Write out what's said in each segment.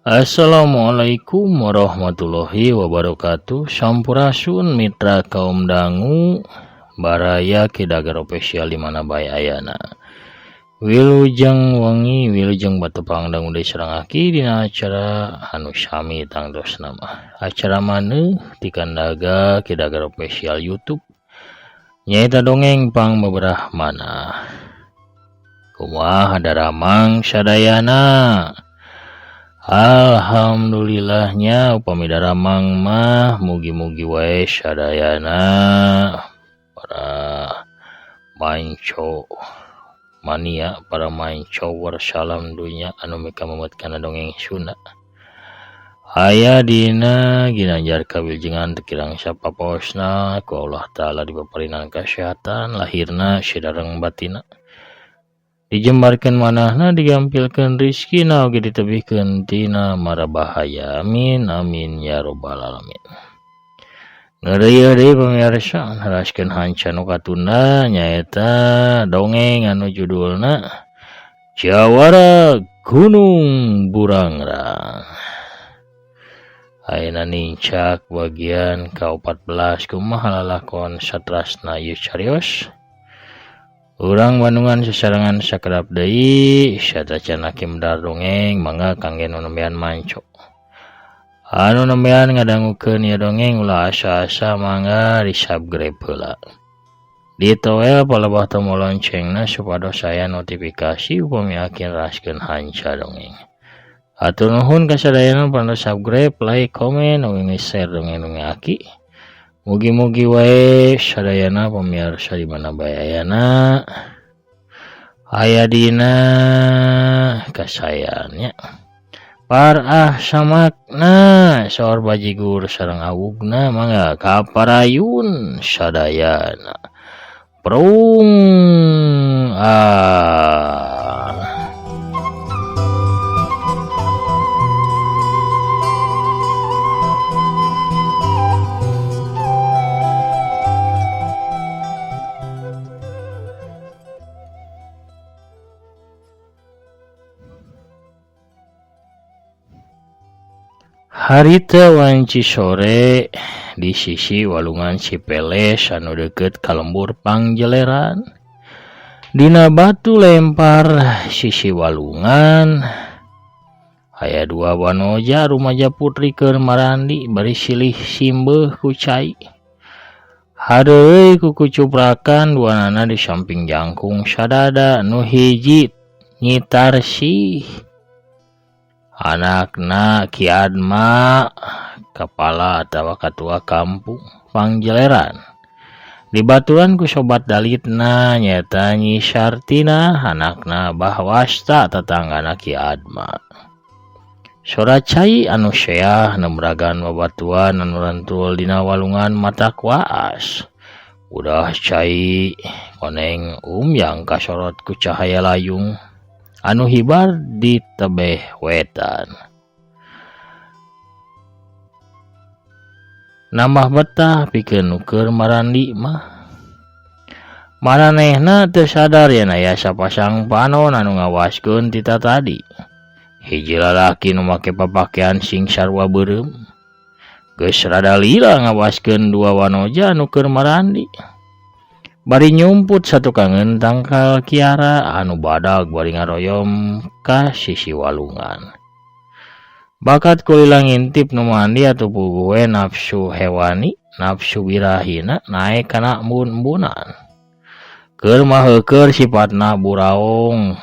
Assalamualaikum warahmatullahi wabarakatuh. Sampurasun mitra kaum dangu baraya Ki Dager Official di mana bae ayana. Wilujeng wengi wilujeng batepang dangu deui sareng aki dina acara anu sami tangtosna mah. Acara maneuh ti Kandaga Ki Dager Official YouTube nyaeta dongeng pang beberah manah. Kumaha daramang sadayana. Alhamdulillahnya upami daramang mah mugi-mugi wae sadayana para manco mania para mancower salam dunya anu mika memet kana dongeng Sunda. Aya dina ginanjar kawilujengan teu kirang sapapaosna ku Allah Ta'ala dipaparinan kasehatan lahirna sidareng batina. Dijembarkeun manahna digampilkeun rizkina oge ditebihkeun tina mara bahaya. Amin amin ya robbal alamin. Ngeureuyeuh deui pamirsa neraskeun hanca nu katunda nyaeta dongeng anu judulna Jawara Gunung Burangrang. Ayeuna nincak bagian ka-14 kumaha lalakon satrasna ieu carios. Urang Bandungan sasarengan sakedap deui satacan aki medar dongeng mangga kangge nu nembean manco. Anu nembean ngadangukeun ieu dongeng ulah asa-asa mangga di-subscribe heula. Ditoel palebah tombol loncengna supados aya notifikasi upami aki neraskeun hanca dongeng. Hatur nuhun ka sadayana panu subscribe, like, komen, oge share dongeng-dongeng aki. Mugi-mugi wae sadayana pamirsa di mana bae ayana aya dina kasayannya. Parah samakna saur bajigur sareng awugna mangga kaparayun sadayana. Prung ah. Harita wanci sore di sisi walungan Cipeles anu deukeut ka lembur Pangjeleran. Dina batu lempar sisi walungan aya dua wanoja rumaja putri keur marandi bari silih simbeuh ku cai. Hadeui ku kucuprakan duanana di samping jangkung sadada nu hiji nyitarsih. Anakna Ki Adma kepala atawa katua kampung Pangjeleran. Dibaturan ku sobat dalitna nyaeta Nyi Sartina anakna Bahwasta tetanggana Ki Adma. Sora cai anu seah nembragan babatuan anu rentul dina walungan mata kuas. Udah cai koneng umyang kasorot ku cahaya layung anu hibar di tebeh wetan. Nambah betah pikeun nu keur marandi mah. Maranehna teu sadar yen aya sapasang panon anu ngawaskeun tita tadi. Hiji lalaki nu make papakean sing sarua beureum. Geus rada lila ngawaskeun dua wanoja anu keur marandi. Bari nyumput satukangeun tangkal kiara anu badag bari ngaroyom ka sisi walungan. Bakat kulila ngintip nu mandi atuh puguh we nafsu hewani, nafsu birahina naek kana embun-embunan. Keur mah heukeur sipatna buraong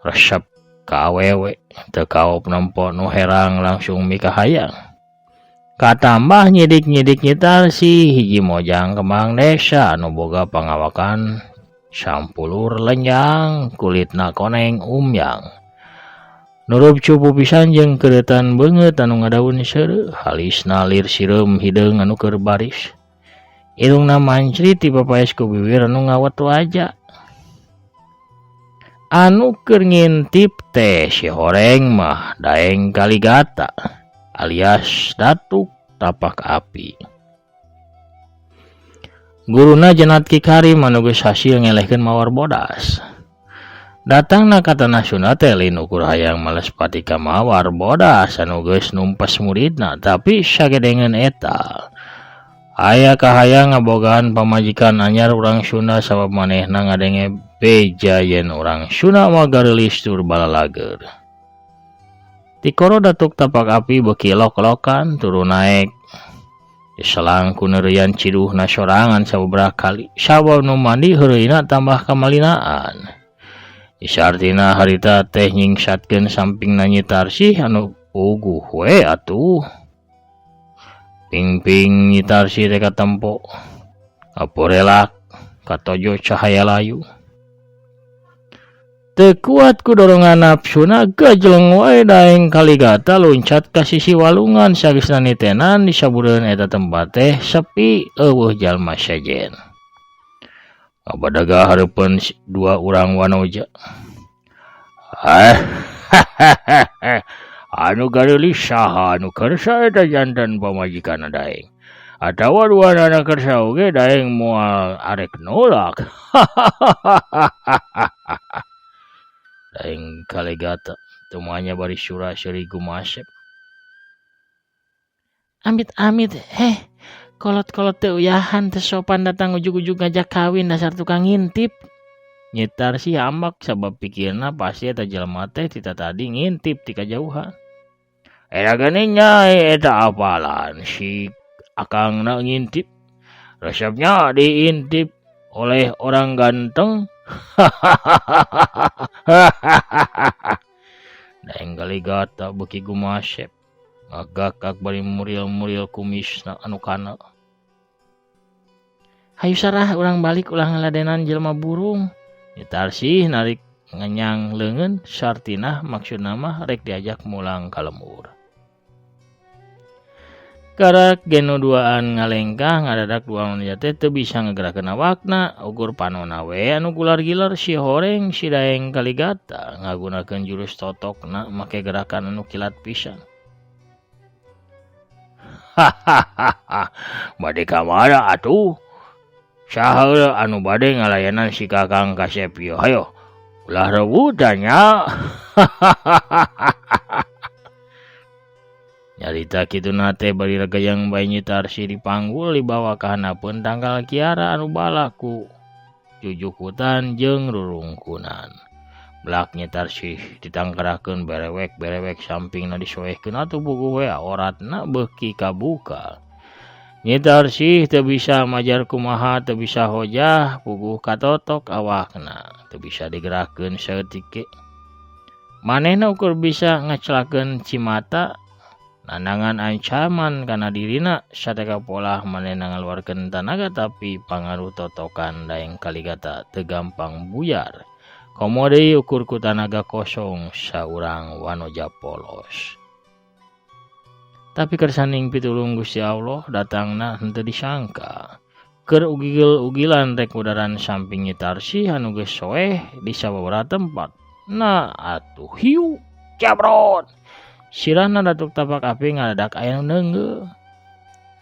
resep ka awewe, teu kaop nempo nu herang langsung mikahayang. Katambah nyidik-nyidik nyitarsi hiji mojang kembang desa anu boga pangawakan sampulur lenjang kulitna koneng umyang. Nurup cupu pisan jeung keureutan beungeut anu ngadaun seureuh, halisna lir sireum hideung anu keur baris. Irungna mancrit dipapaes ku bibir anu ngawet waja. Anu keur ngintip teh si horeng mah Daeng Kaligata alias Datuk Tapak Api. Guruna Jenat Ki Karim anu geus hasil ngelehkeun mawar bodas. Datangna ka tanah Sunda teh lain ukur hayang males pati ka mawar bodas anu geus numpes muridna tapi sagedengeun eta. Aya kahayang ngabogaan pamajikan anyar urang Sunda sabab manehna ngadenge beja yen urang Sunda mah gareulis tur balalager. Tikoro Datuk Tapak Api beuki lok-lokan turun naek. Diselang ku neureuyan ciduhna sorangan sababaraha kali sabab nu mandi heureuyna tambah kamalinaan. Isartina harita teh nyingsatkeun sampingna Nyi Tarsih anu puguh we atuh. Pingping Nyi Tarsih teh katempo kaporelak katojo cahaya layu. Teu kuat ku dorongan nafsuna gajleng wae Daeng Kaligata luncat ka sisi walungan sageusna nitenan di sabureun eta tempat teh sepi eueuh jalma sejen. Ngabadaga hareupeun dua urang wanoja. Anu gareulis saha anu kersa eta jantan pamajikanna Daeng. Atawa duanana kersa oge Daeng moal arek nolak. Daeng Kaligata tumanya bari sura seuri gumasep. Amit-amit heh kolot-kolot teu uyahan teu sopan datang ujug-ujug ngajak kawin dasar tukang ngintip. Nyi Tarsih ambak sabab pikirna pasti eta jelema teh tita tadi ngintip ti kajauhan. Eta geuning nyai eta apalan si akangna ngintip. Resepnya diintip oleh orang ganteng. Daeng Kaligata beuki gumasep ngagakak bari muril-muril kumisna anu kana. Hayu sarah urang balik ulah ngaladenan jelema burung. Nyi Tarsih narik ngenyang leungeun sartinah maksudna mah rek diajak mulang ka lembur. Karak geno duaan ngalengkah ngadadak dua manusia teh teu bisa ngagerakeun awakna ukur panona we anu gular-gilar si horeng si Daeng Kaligata ngagunakeun jurus totokna make gerakan anu kilat pisan. Hahaha bade ka mana atuh? Saha anu bade ngalayanan si Kakang Kasep ieu hayo ulah rebutan nya. Nyarita kituna teh bari regayang bae Nyi Tarsih dipanggul dibawa ka handapeun tangkal kiara anu balaku jujukutan jeung rurungkunan. Belak Nyi Tarsih ditangkarakeun berewek-berewek sampingna disoehkeun atuh puguh we oratna beuki kabuka. Nyi Tarsih teu bisa majar kumaha teu bisa hojah puguh katotok awakna teu bisa digerakkeun saeutik ge. Manehna ukur bisa ngacelakeun cimata nanangan ancaman kana dirina sateka polah manehna ngaluarkeun tanaga tapi pangaruh totokan Daeng Kaligata teu gampang buyar. Komo deui ukur ku tanaga kosong saurang wanoja polos. Tapi kersaning pitulung Gusti Allah datangna henteu disangka. Keur ugil-ugilan rek udaran samping Nyi Tarsih anu geus soeh di sababaraha tempat. Nah atuh hiu jabrot. Sirahna Datuk Tapak Api ngadadak aya nu neunggeuh.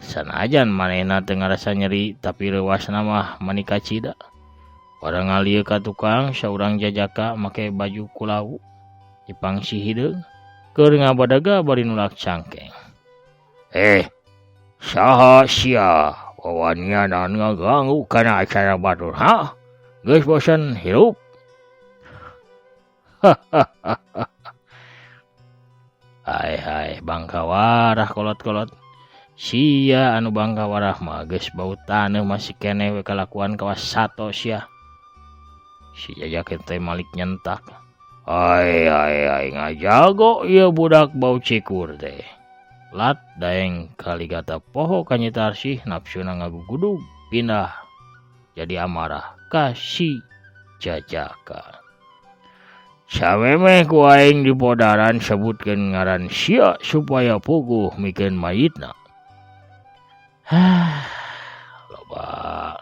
Sanajan manehna teu ngarasa nyeri tapi reuasna mah mani kacida. Barang ngalieu ka tukang saurang jajaka make baju kulawu dipangsi hideung keur ngabadaga bari nulak cangkeng. Saha sia wawanianan ngaganggu kana acara batur ha? Geus bosen hirup. Hahaha. Hai hai bangka warah kolot-kolot. Sia anu bangka warah mah geus bau taneuh masih keneh we kalakuan kawas sato sia. Si jajak teh malik nyentak. Ai ai ai ngajago ieu budak bau cikur teh. Lat Daeng Kaligata poho ka Nyi Tarsih nafsuna ngagugudug pindah jadi amarah ka si jajaka. Samemeh ku aing di podaran sebutkeun ngaran sia supaya puguh mikeun mayitna. Hah, loba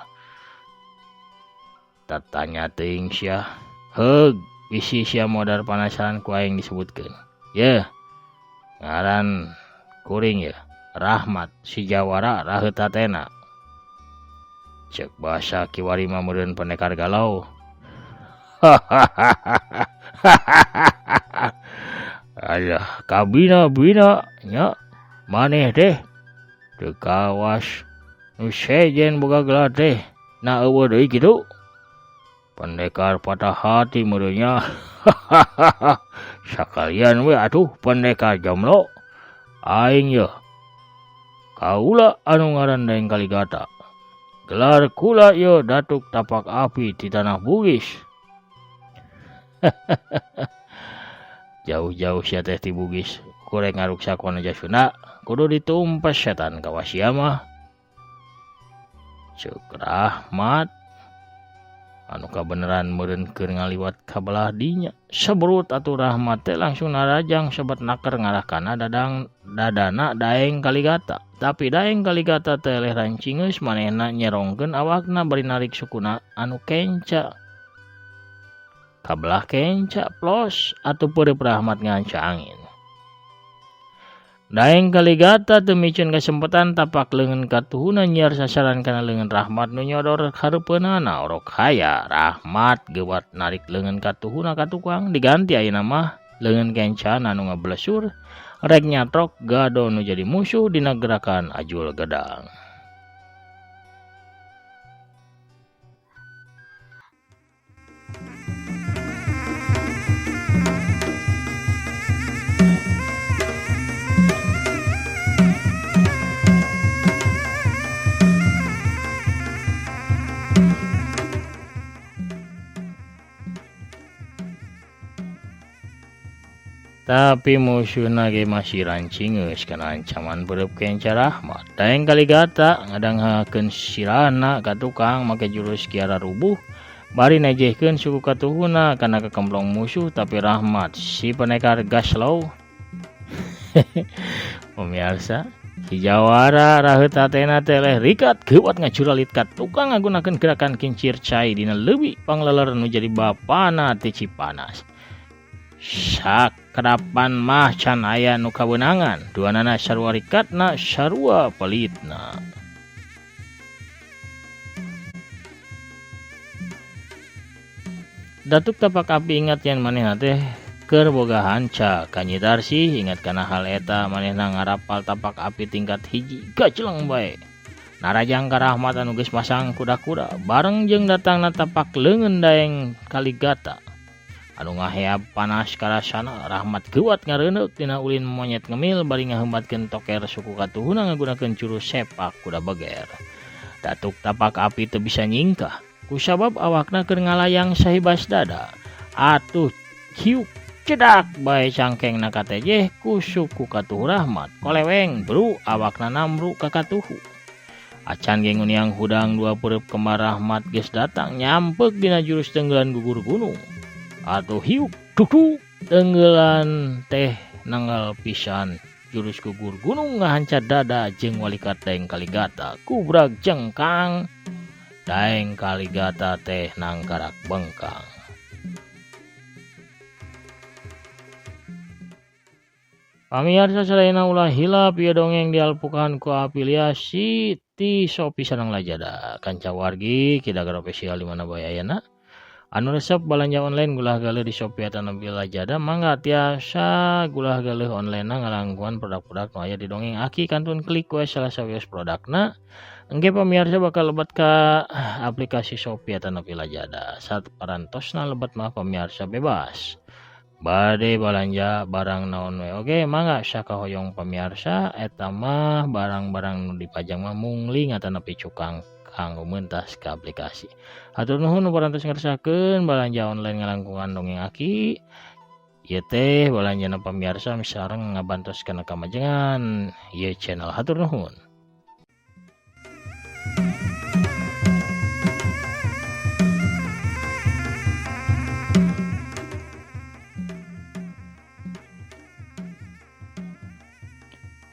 tatanya teuing sia. Heug, bisi sia modar panasaran ku aing disebutkeun. Yeuh, ngaran kuring yeuh, Rahmat si Jawara raheut hatena. Ceuk basa kiwari mah meureun pendekar galau. Alah kabina-bina nya maneh teh teu kawas nu sejen boga gelar teh na eueuh deui kitu. Pendekar patah hati meureun nya. Sakalian we atuh pendekar jomblo. Aing yeuh kaula anu ngaran Daeng Kaligata. Gelar kula ieu Datuk Tapak Api ti Tanah Bugis. Jauh-jauh sia teh ti Bugis, kurek ngaruksak wanaja Sunda, kudu ditumpes setan kawas sia mah. Ceuk Rahmat anu kabeneran meureun keur ngaliwat ka belah dinya. Sebrut atuh Rahmat teh langsung narajang sobat naker ngarah kana dadang dadana Daeng Kaligata. Tapi Daeng Kaligata teh leh rancingeus manehna nyerongkeun awakna bari narik sukuna anu kenca. Kabelah kenca plos atuh peureup Rahmat nganca angin. Daeng Kaligata teu miceun kasempatan tapak leungeun katuhuna nyiar sasaran kana leungeun Rahmat nu nyodor hareupeunana orok haya. Rahmat geuwat narik leungeun katuhuna ka tukang diganti ayeuna mah leungeun kencana anu ngablesur rek nyatrok gado nu jadi musuh dina gerakan ajul gedang. Tapi musuhna ge masih rancingeus kana ancaman beureub kenca Rahmat. Daeng Kaligata ngadanghakeun sirana ka tukang make jurus kiara rubuh bari nejehkeun suku katuhuna kana kekemplong musuh, tapi Rahmat si pendekar gaslow. Pemirsa, si jawara raheut hatena teh leh rikat geuwat ngajuralit ka tukang ngagunakeun gerakan kincir cai dina leuwi pangleler nu jadi bapana ti Cipanas. Sakrapan mah can aya nu kabeunangan, duanana sarua rikatna sarua pelitna. Datuk Tapak Api ingat yen manehna teh keur boga hanca ka Nyi Tarsih, ingat kana hal eta manehna ngarapal tapak api tingkat hiji gajleng bae. Narajang ka Rahmat anu geus masang kuda-kuda bareng jeung datangna tapak leungeun Daeng Kaligata. Anu ngaheab panas karasana, Rahmat geuwat ngareuneup dina ulin monyet ngemil bari ngahembatkeun toker suku katuhuna ngagunakeun jurus sepak kuda beger. Datuk Tapak Api teu bisa nyingkah kusabab awakna keur ngalayang sahibas dada. Atuh ciuk cedak bae cangkengna katejeh ku suku katuhu Rahmat. Koleweng bru awakna namru ka katuhu. Acan ge nguniang hudang dua peureub kembar Rahmat geus datang nyampeuk dina jurus tenggelan gugur gunung. Atuh hiuk tutu tenggelan teh nanggal pisan jurus gugur gunung ngahanca dada jeung walikat Daeng Kaligata kubrag jengkang. Daeng Kaligata teh nangkarak bengkang. Pamiarsa sadayana ulah hilap ieu dongeng dialpukan ku afiliasi ti Shopee sareng Lazada. Kanca wargi Kidagar Official di mana bae ayana. Anu resep balanja online gulah galeuh di Shopee atanapi Lazada mangga tiasa gulah galeuh online na ngalangkungan produk-produk nu aya di dongeng Aki kantun klik we salah sawios produkna. Engke pamiarsa bakal lebet ka aplikasi Shopee atanapi Lazada. Saat parantosna lebet mah pamiarsa bebas bade balanja barang naon we. Oke mangga sakahoyong pamiarsa eta mah barang-barang nu dipajang mah mungling atanapi cukang kanggo mentas ke aplikasi. Hatur nuhun nu parantos ngersakeun balanja online ngalangkungan dongeng Aki. Ieu teh balanjana pamiarsa sareng ngabantos kana kamajengan ieu channel. Hatur nuhun.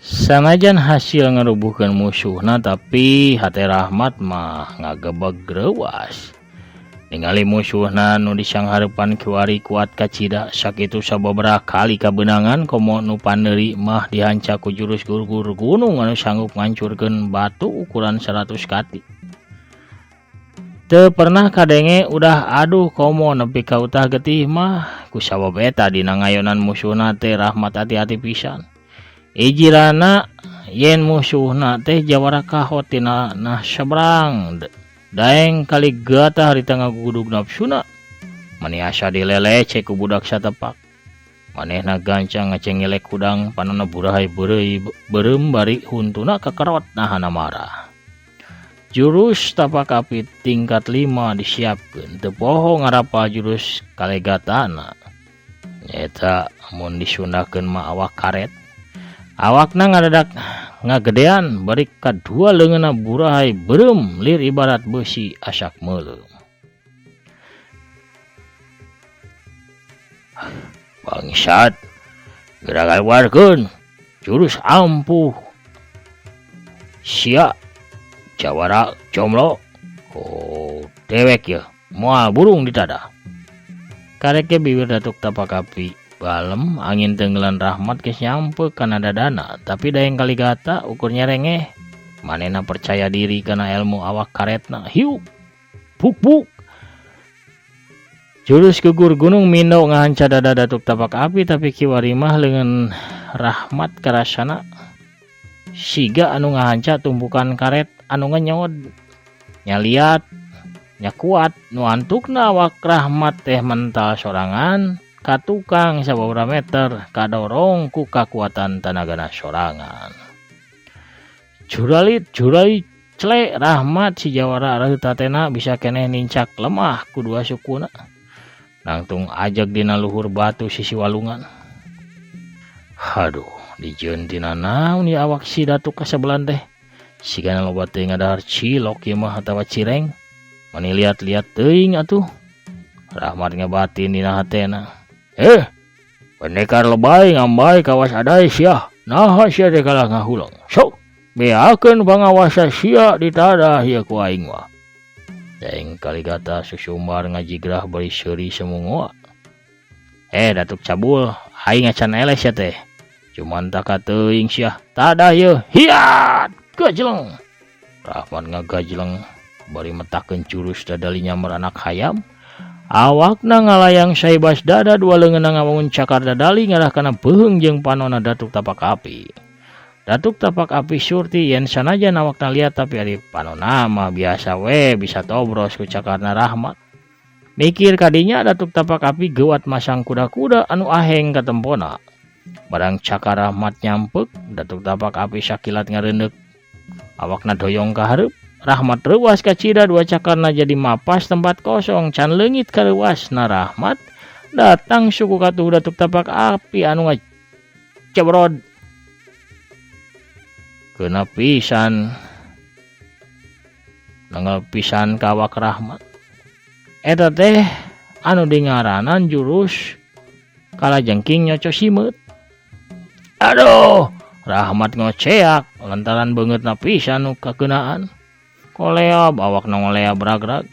Sanajan hasil ngarubuhkeun musuhna tapi hate Rahmat mah ngagebeg reuas. Ningali musuhna nu disanghareupan kiwari kuat kacida sakitu sababaraha kali kabeunangan komo nu pandeuri mah dihanca ku jurus gugur gunung anu sanggup ngancurkeun batu ukuran 100 kati. Teu pernah kadenge udah aduh komo nepi ka utah getih mah kusabab eta dina ngayonan musuhna teh Rahmat hati-hati pisan. Ijirana yen musuhna teh jawara kahot tina nah seberang. Daeng Kaligata harita ngagugudug nafsuna. Mani asa dilelece ku budak satepak. Manehna gancang ngacengilek hudang panonna burahay beureuy beureum bari huntuna kakerot nahana marah. Jurus tapak api tingkat 5 disiapkeun teu poho ngarapal jurus kalegatana. Nyaeta mun disundakeun mah awak karet. Awakna ngadadak ngagedean bari kadua leungeunna burahay beureum lir ibarat beusi asak meuleum. Bangsat, geura kaluarkeun jurus ampuh sia jawara comlo. Oh, dewek ye moal burung ditadah. Karek ge bibir Datuk Tapak Api balem angin tenggelan Rahmat geus nyampe kana dadana, tapi Daeng Kaligata ukur nyerengeh. Manehna percaya diri kana ilmu awak karetna. Hiuk puk puk. Jurus gugur gunung mindo ngahanca dada Datuk Tapak Api, tapi kiwari mah leungeun Rahmat karasana siga anu ngahanca tumpukan karet anu ngenyod. Nyaliat nya kuat nu antukna awak Rahmat teh mental sorangan ka tukang sababaraha meter kadorong ku kakuatan tanagana sorangan. Juralit juralit clek Rahmat si jawara reuta tena bisa keneh nincak lemah ku dua sukuna. Nangtung ajag dina luhur batu sisi walungan. Haduh, dijieun tina naon ieu awak si Datuk kasebelan teh. Sigana loba teuing ngadahar cilok ieu mah atawa cireng. Mani liat-liat teuing atuh. Rahmat ngabatin dina hatena. Pendekar lebay ngambay kawas adai sia. Naha sia teh kalah ngahuleng. Sok, beakeun pangawasa sia ditadah ieu ku aing mah. Daeng Kaligata susumbar ngajigrah bari seuri semungoa. Datuk Cabul, aing acan eleh sia teh. Cuman taka teuing sia. Tadah ieu. Hiat! Gajleng. Rahmat ngagajleng bari metakeun jurus dadali nyamber anak hayam. Awakna ngalayang saibas dada dua leungeunna ngawangun cakar dadali ngarah kana beuheung jeung panonna Datuk Tapak Api. Datuk Tapak Api surti yen sanajan awakna liat tapi ari panonna mah biasa we bisa tobros ku cakarna Rahmat. Mikir kadinya Datuk Tapak Api geuwat masang kuda-kuda anu aheng katempona. Barang cakar Rahmat nyampek, Datuk Tapak Api sakilat ngareundek. Awakna doyong ka hareup. Rahmat reuas kacida dua cakarna jadi mapas tempat kosong can leungit kareuasna Rahmat. Datang suku katuh Datuk Tapak Api anu ngacebrod. Kena pisan nanggal pisan ka awak Rahmat. Eta teh anu dingaranan jurus kalajengking nyoco simeut. Aduh, Rahmat ngoceak lantaran beungeutna pisan nu kakeunaan. Koleab awakna ngoleab ragrag.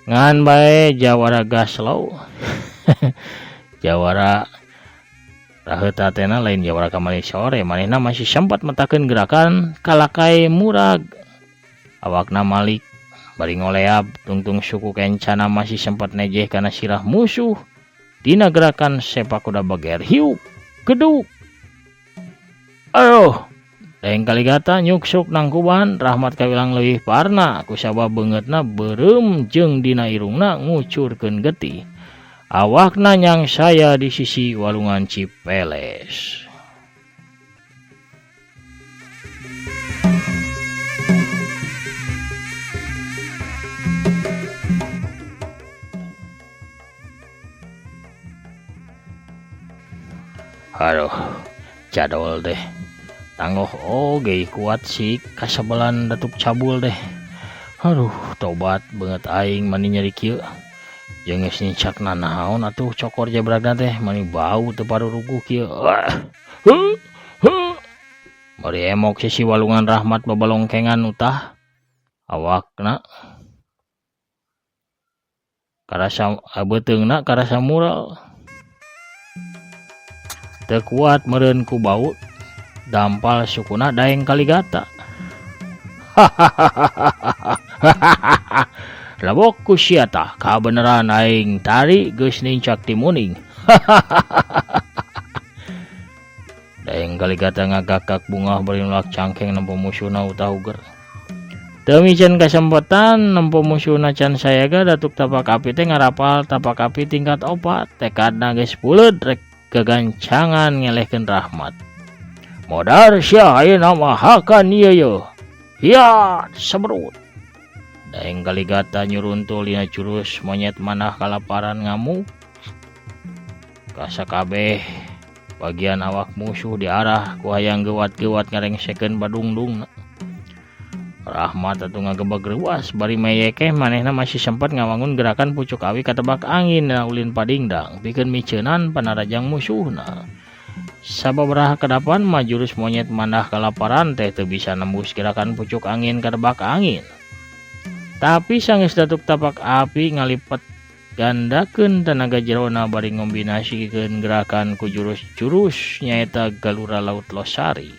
Ngan bae jawara gaslow. Jawara raheuta tena lain jawara kamari sore, manehna masih sempat metakeun gerakan kalakai murag. Awakna malik bari ngoleab tungtung suku kencana masih sempat nejeh kana sirah musuh. Dina gerakan sepak kuda bager hiuk geduk. Aduh, Daeng Kaligata nyuksuk nangkuban Rahmat kawilang leuwih parna kusabab beungeutna beureum jeung dina irungna ngucurkeun getih. Awakna nyangsaya di sisi walungan Cipeles. Aduh, jadol deh. Tanggoh oge kuat sih kasebelan Datuk Cabul deh. Aduh, tobat banget aing mani nyeri kieu. Jeung geus nincakna naon atuh cokor jabragna teh mani bau teu paruruguh kieu. Bari emok sisi walungan Rahmat babalongkengan utah awakna karasa beuteungna karasa mural. Teu kuat meureun ku bau dampal sukuna Daeng Kaligata. Labok ku sia tah kabeneran aing tari geus nincak ti muning. Daeng Kaligata ngagakak bungah bari nulak cangkeng nempo musuhna utah uger. Teu miceun kasempetan nempo musuhna can sayaga Datuk Tapak Api teh ngarapal tapak api tingkat 4 tekadna geus puleud rek gagancangan ngelehkeun Rahmat. Modar sia ayeuna mah hakan ieu yeuh. Hiat seberut. Daeng Kaligata nyuruntul dina jurus monyet manah kalaparan ngamuk. Kasakabeh bagian awak musuh diarah ku hayang gewat-gewat ngarengsekeun badungdungna. Rahmat atuh ngagebeg reuas bari meyekeh manehna masih sempat ngawangun gerakan pucuk awi katebak angin dina ulin padingdang pikeun miceunan panarajang musuhna. Sababaraha kedapan mah jurus monyet manah kalaparan teh teu bisa nembus gerakan pucuk angin katebak angin. Tapi sanggeus Datuk Tapak Api ngalipet gandakeun tenaga jerona bari ngombinasikeun gerakan ku jurus-jurus nyaeta Galura Laut Losari.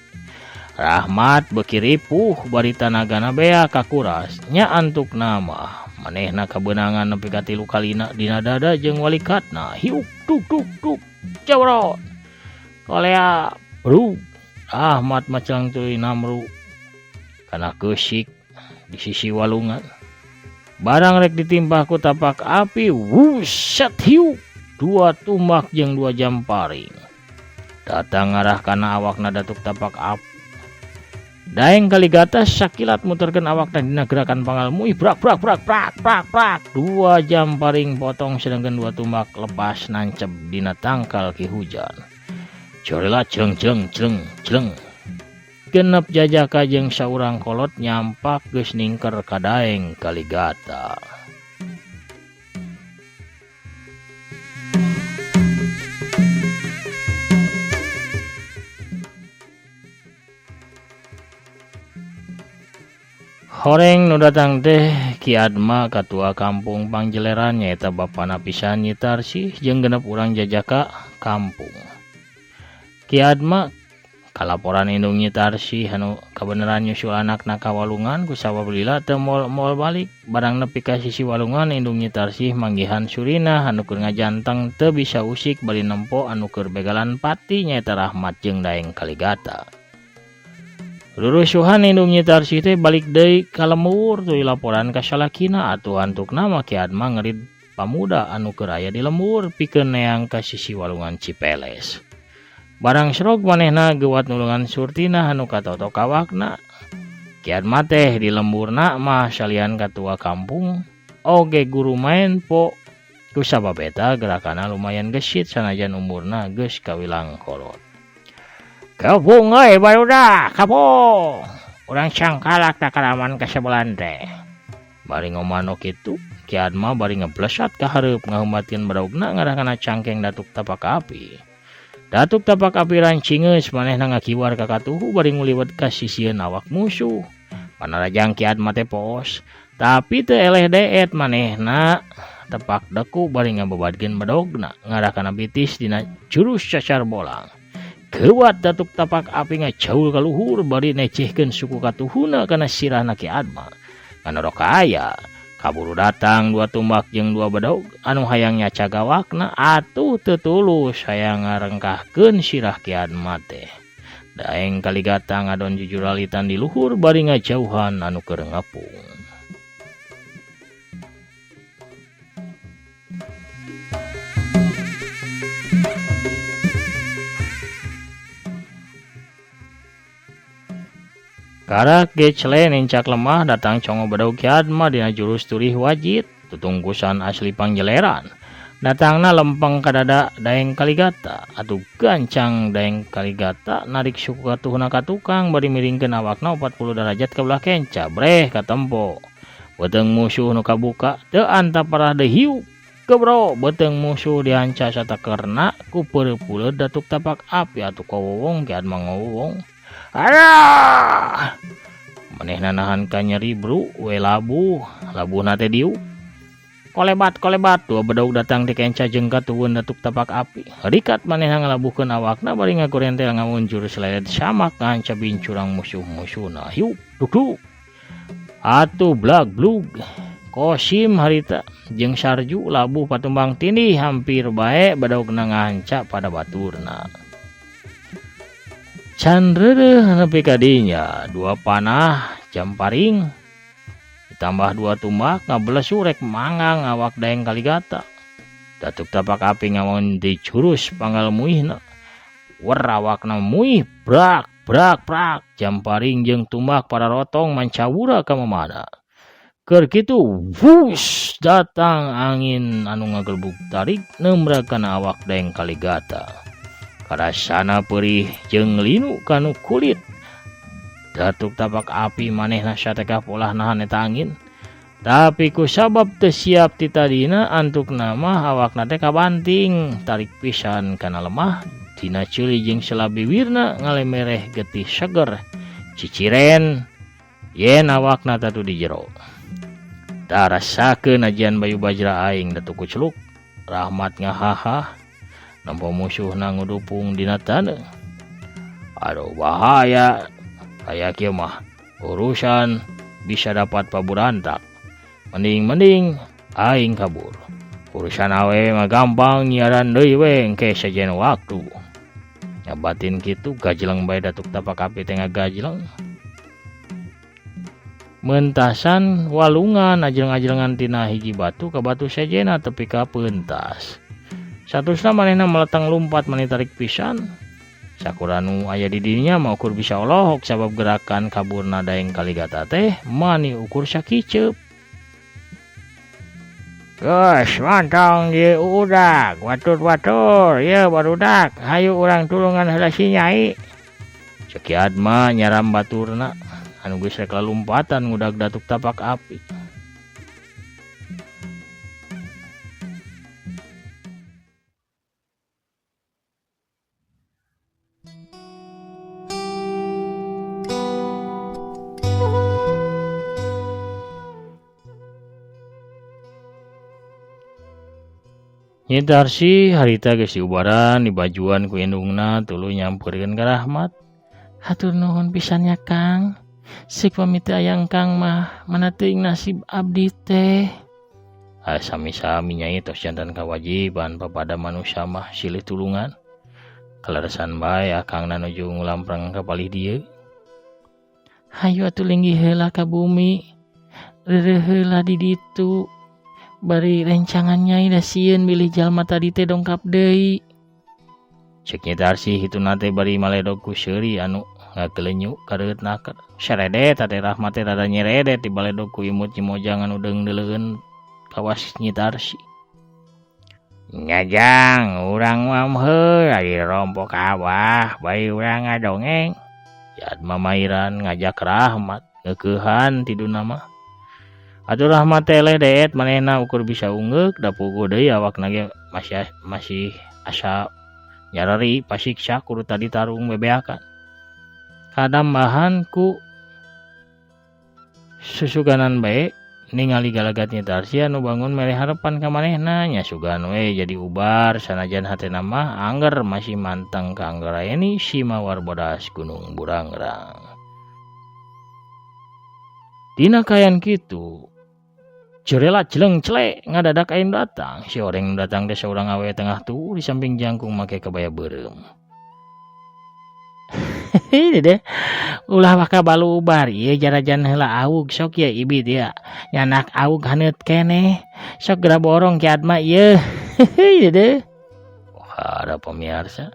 Rahmat beuki ripuh bari tanagana bea kakuras nya antukna mah manehna kabeunangan nepi ka 3 kalina dina dada jeung walikatna hiuk duk duk duk jawrot kolea brug. Rahmat macelang tuluy namru kana keusik di sisi walungan. Barang rek ditimpah ku tapak api, wuset hiuk, 2 tumbak jeung 2 jamparing. Datang ngarah kana awakna Datuk Tapak Api. Daeng Kaligata sakilat muterkeun awakna dina gerakan pangalmui, brak brak brak brak brak brak. 2 jamparing potong sedangkan 2 tumbak lepas nancep dina tangkal ki hujan. Jorela jleng jleng jleng jleng. Genep jajaka jeung saurang kolot nyampak geus ningker ka Daeng Kaligata. Horeng nu datang teh Ki Adma katua kampung Pangjeleran nyaeta bapana pisan Nyi Tarsih jeung genep urang jajaka kampung. Ki Adma kalaporan indung Nyi Tarsih anu kabeneran nyusul anakna ka walungan ku sabab lila teu moal-moal balik. Barang nepi ka sisi walungan indung Nyi Tarsih manggihan Surinah anu keur ngajanteng teu bisa usik bari nempo anu keur begalan pati nyaeta Rahmat jeung Daeng Kaligata. Rurusuhan indung Nyi Tarsih teh balik deui ka lembur tuluy laporan ka salakina atuh antukna mah Ki Adma ngerid pamuda anu keur aya di lembur pikeun neang ka sisi walungan Cipeles. Barang serog manehna geuwat nulungan Surtinah anu katoto kawakna. Ki Adma teh di lemburna mah salian katua kampung oge guru maen po. Ku sabab eta gerakana lumayan gesit sanajan umurna geus kawilang kolot. Kepung euy barudak, kepung. Urang cangkalak takaraman kasebelan teh. Bari ngomano kitu, Ki Adma bari ngeblesat ka hareup ngaheumatkeun bedogna ngarah kana cangkeng Datuk Tapak Api. Datuk Tapak Api rancingeus manehna ngakiwar ka katuhu bari nguliwet ka sisieun awak musuh. Panarajang Ki Adma teh poos, tapi teu eleh deet manehna tepak deku bari ngabebadkeun bedogna ngarah kana bitis dina jurus cacar bolang. Geuwat Datuk Tapak Api ngajaul ka luhur bari necehkeun suku katuhuna kana sirahna Ki Adma. Ngan kaya kaburu datang 2 tumbak jeung 2 bedog anu hayang nyaca gawakna atuh teu tulus hayang ngarengkahkeun sirah Ki Adma teh. Daeng Kaligata ngadon jujuralitan di luhur bari ngajauhan anu keur ngepung. Karak gecle nincak lemah datang congo bedog Ki Adma dina jurus turih wajit tutungkusan asli Pangjeleran. Datangna lempeng ka dada Daeng Kaligata atuh gancang Daeng Kaligata narik suku katuhna ka tukang bari miringkeun awakna 40 derajat ka belah kenca breh katempo. Beuteung musuh nu kabuka teu antap parah deui hiuk gebro beuteung musuh dihanca satakerna ku peureupuleud Datuk Tapak Api atuh kawowong Ki Adma ngowong. Alah! Manehna nahan ka nyeri bru we labuh, labuhna teh diuk. Kolebat kolebat 2 bedog datang ti kenca jeung katuwun Datuk Tapak Api. Rikat manehna ngalabuhkeun awakna bari ngagorentel ngamun jurus lelet samak ngahanca bincurang musuh-musuhna. Hiuk duk duk. Atuh blag blug Kosim harita jeung Sarju labuh patumbang tindih hampir bae badogna nganca pada baturna. Can reureuh nepi ka dinya dua panah jamparing ditambah dua tumbak ngabelesu rek manggang awak Daeng Kaligata. Datuk Tapak Api ngamonti jurus panggal muihna. Wer awakna muih brak brak brak jamparing jeung tumbak pararotong mancawura ka mamana. Keur kitu wus datang angin anu ngagelbug tarik nembrag kana awak Daeng Kaligata. Karasana perih jeung linu kanu kulit. Datuk Tapak Api manehna satekah polah nahan eta angin. Tapi ku sabab teu siap ti tadina antukna mah awakna teh kabanting tarik pisan kana lemah dina ceuli jeung sela bibirna ngalemereh getih seger ciciren yen awakna tatu di jero. Tarasakeun ajian Bayu Bajra aing Datuk Kucluk Rahmat ngahahah nempo musuhna ngudupung dina taneuh. Aduh bahaya aya kieu mah urusan bisa dapat paburantak. Mending-mending aing kabur. Urusan awe mah gampang nyiaran deui we engke sejen waktu. Nyabatin kitu gajleng bae Datuk Tapak Api teh ngagajleng. Mentasan walungan ajleng-ajlengan tina hiji batu ka batu sejena tepi ka peuntas. Satusna manehna meletang lumpat mani tarik pisan. Sakuranu aya di dinya mah ukur bisa olohok sabab gerakan kaburna Daeng Kaligata teh mani ukur sakiceup. Geus mantong ieu udak, batur-batur ieu barudak, hayu urang tulungan heula si Nyai. Ceuk Ki Adma nyaram baturna anu geus rek lalumpatan ngudag Datuk Tapak Api. Nyi Tarsi harita geus diubaran dibajuan ku indungna tuluy nyamperkeun ka Rahmat. Hatur nuhun pisan nya Kang. Seuk pamit teu aya Kang mah mana teuing nasib abdi teh. Sami-sami nyai tos jantan kawajiban papada manusia mah silih tulungan. Kaleresan bae akangna nuju ngulampreng ka palih dieu. Hayu atuh linggih heula ka bumi. Reureuh heula di ditu. Bari rencangan nyai da sieun bilih jalma tadi teh dongkap deui. Ceuk Nyi Tarsi hituna teh bari maledog ku seuri anu ngagelenyu kareueut naker. Saredet teh Rahmat teh rada nyeredet di baledog ku imut Nyi Mojang anu deung-deuleueun kawas Nyi Tarsi. Nyajang urang mah heuh ari rompok abah bari urang ngadongeng. Yadma mairan ngajak Rahmat ngeukehan tiduna mah. Atuh Rahmat teh leh deet manehna ukur bisa ungeuk da puguh deui awakna ge masih asa nyareri pasiksa kudu tadi tarung bebeakan. Kadambahan ku susuganan bae ningali galagat Nyi Tarsi anu bangun mere harepan ka manehna nya sugan we jadi ubar sanajan hatena mah angger masih manteng ka Anggraeni si Mawar Bodas Gunung Burangrang. Dina kayan kitu jerela jeleng celek ngadadak aya nu datang. Si oreng nu datang teh saurang awewe tengah tuh di samping jangkung make kebaya beureum. Deh ulah waka balubar ieu jarajan heula aug sok ieu ibid ieu nyanak aug haneut keneh sok geura borong Ki Adma ieu. Deh wah pamiarsa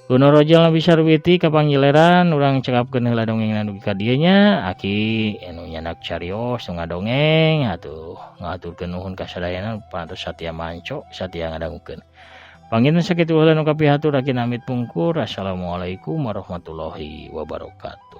Kuno rojol Nabi Sarwiti kapanggileran urang cekapkeun heula dongengna dugi ka dieu nya aki anu nyanak carios nu ngadongeng atuh ngahaturkeun nuhun ka sadayana parantos satia manco satia ngadangukeun. Panginten sakitu heula nu kapihatur aki namit pungkur. Assalamualaikum warahmatullahi wabarakatuh.